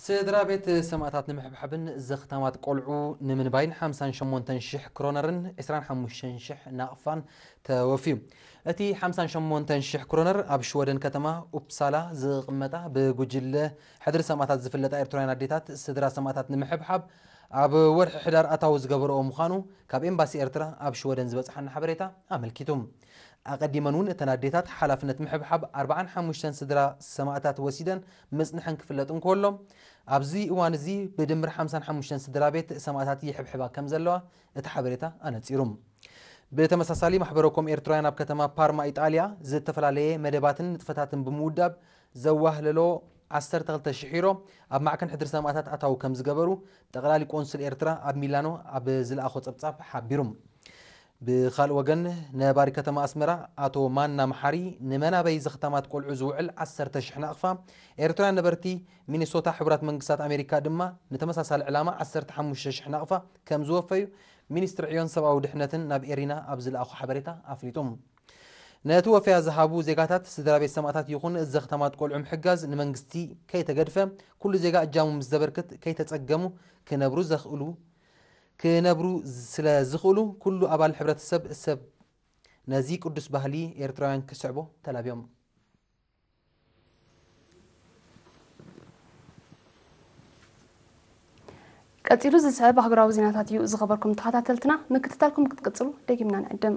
ስድራ ቤት ሰማእታት ንምሕብሓብን ዘኽታማት ቆልዑ ንምንባይን ሓምሳን ሸሞንተን ሽሕ ክሮነርን ዕስራን ሓሙሽተን ሽሕ ናቕፋን ተወፍዩ። እቲ ሓምሳን ሸሞንተን ሽሕ ክሮነር ኣብ ሽወደን ከተማ ኡፕሳላ ዝቕመጣ ብጉጅለ ሕድሪ ሰማእታት ዝፍለጣ ኤርትራውያን ኣዴታት ስድራ ሰማእታት ንምሕብሓብ ኣብ ወርሒ ሕዳር ኣታዊ ዝገበረኦ ምዃኑ ካብ ኤምባሲ ኤርትራ ኣብ ሽወደን ዝበጽሓና ሓበሬታ ኣመልኪቱ። ኣቐዲመን እውን እተን ኣዴታት ሓላፍነት ምሕብሓብ ኣርባዓን ሓሙሽተን ስድራ ሰማእታት ወሲደን ምጽንሐን ክፍለጥ እንከሎ፣ ኣብዚ እዋን እዚ ብድምር ሓምሳን ሓሙሽተን ስድራ ቤት ሰማእታት ይሕብሕባ ከም ዘለዋ እቲ ሓበሬታ ኣነጺሩ። ብተመሳሳሊ ማሕበረኮም ኤርትራውያን ኣብ ከተማ ፓርማ ኢጣልያ ዝተፈላለየ መደባትን ንጥፈታትን ብምውዳብ ዘዋህለሎ ዓሰርተ ክልተ ሽሕ ዩሮ ኣብ ማዕከን ሕድሪ ሰማእታት ኣታዊ ከም ዝገበሩ ጠቕላሊ ቆንስል ኤርትራ ኣብ ሚላኖ ኣብ ዝለኣኾ ጸብጻብ ሓቢሩ። ብኻልእ ወገን ነባሪ ከተማ ኣስመራ ኣቶ ማና መሓሪ ንመናበይ ዘኽታማት ቆልዑ ዝውዕል ዓሰርተ ሽሕ ናቕፋ ኤርትራውያን ነበርቲ ሚኒሶታ ሕቡራት መንግስታት ኣሜሪካ ድማ ንተመሳሳሊ ዕላማ ዓሰርተ ሓሙሽተ ሽሕ ናቕፋ ከም ዝወፈዩ ሚኒስትሪ ዕዮን ሰብኣዊ ድሕነትን ናብ ኤሪና ኣብ ዝለኣኾ ሓበሬታ ኣፍሊጡ። ነቲ ወፈያ ዝሃቡ ዜጋታት ስድራ ቤት ሰማእታት ይኹን ዘኽታማት ቆልዑ ምሕጋዝ ንመንግስቲ ከይተገድፈ ኩሉ ዜጋ እጃሙ ምስ ዘበርክት ከይተጸገሙ ክነብሩ ዘኽእሉ ክነብሩ ስለ ዝኽእሉ ኩሉ ኣባል ሕብረተሰብ ሰብ ነዚ ቅዱስ ባህሊ ኤርትራውያን ክስዕቦ ተላብዮም። ቀጺሉ ዝስዕብ ኣህጉራዊ ዜናታት እዩ ዝኸበርኩም ተኸታተልትና። ምክትታልኩም ክትቅጽሉ ደጊምና ንዕድም።